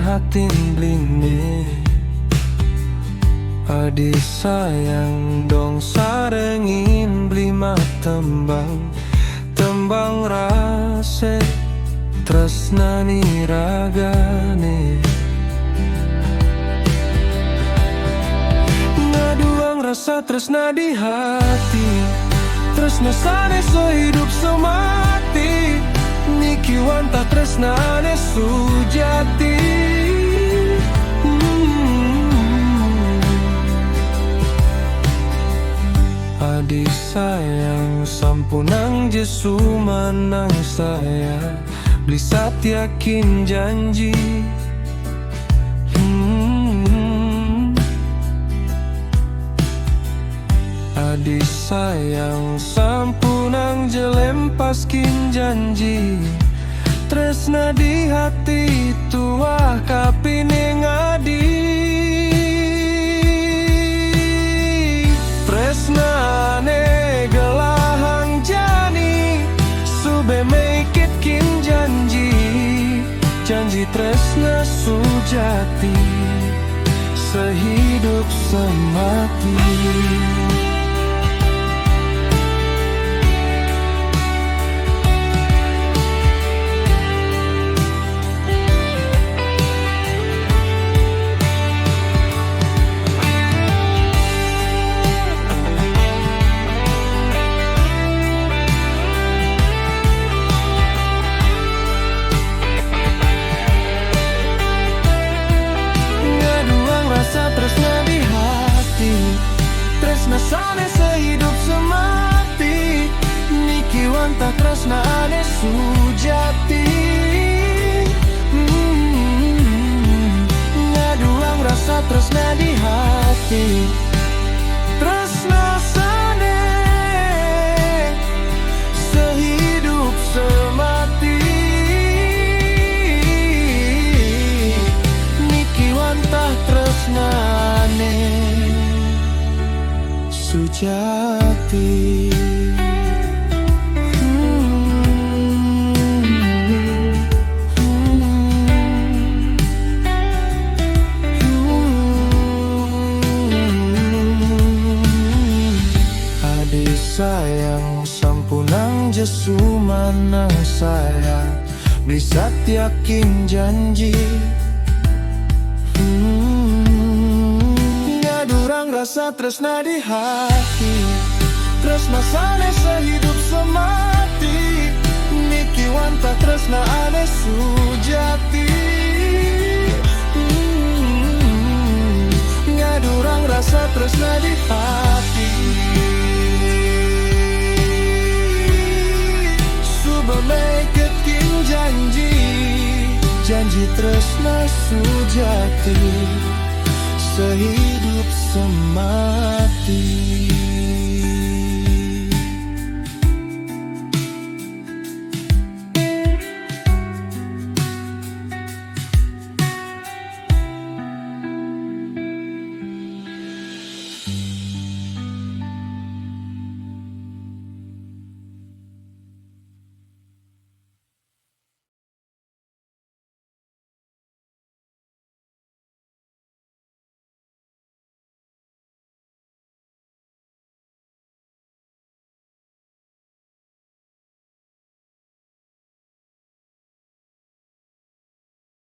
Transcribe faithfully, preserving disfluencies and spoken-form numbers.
Hatin bli ne. Adi sayang dong sarengin bli matembang. Tembang rase tresna ni raga ne. Ngaduang rasa tresna di hati, tresna sane sehidup semati. Niki wantah tresna ane sujati. Hmm. Adi sayang, sampunang je sumanang saya, bli satia kin janji. Hmm. Adi sayang, sampunang je lempas kin janji. Tresna di hati tuah ka pine ngadi. Tresna ne gelahang jani, sube meikit kin janji. Janji tresna sujati, sehidup semati. Ngaduang rasa tresna di hati, tresna sane sehidup semati. Niki wantah tresna ane sujati. Hmm. Ngaduang rasa tresna di hati, tresna sane sehidup semati. Niki wantah tresna ane sujati. Hmm. Adi sayang, sampunang je sumanang saya, bli satia kin janji. Hmm. Ngaduang rasa tresna di hati, tresna sane sehidup semati. Niki wantah tresna ane sujati. Hmm. Ngaduang rasa tresna di hati, sube meikit kin janji. Janji tresna sujati, sehidup semati.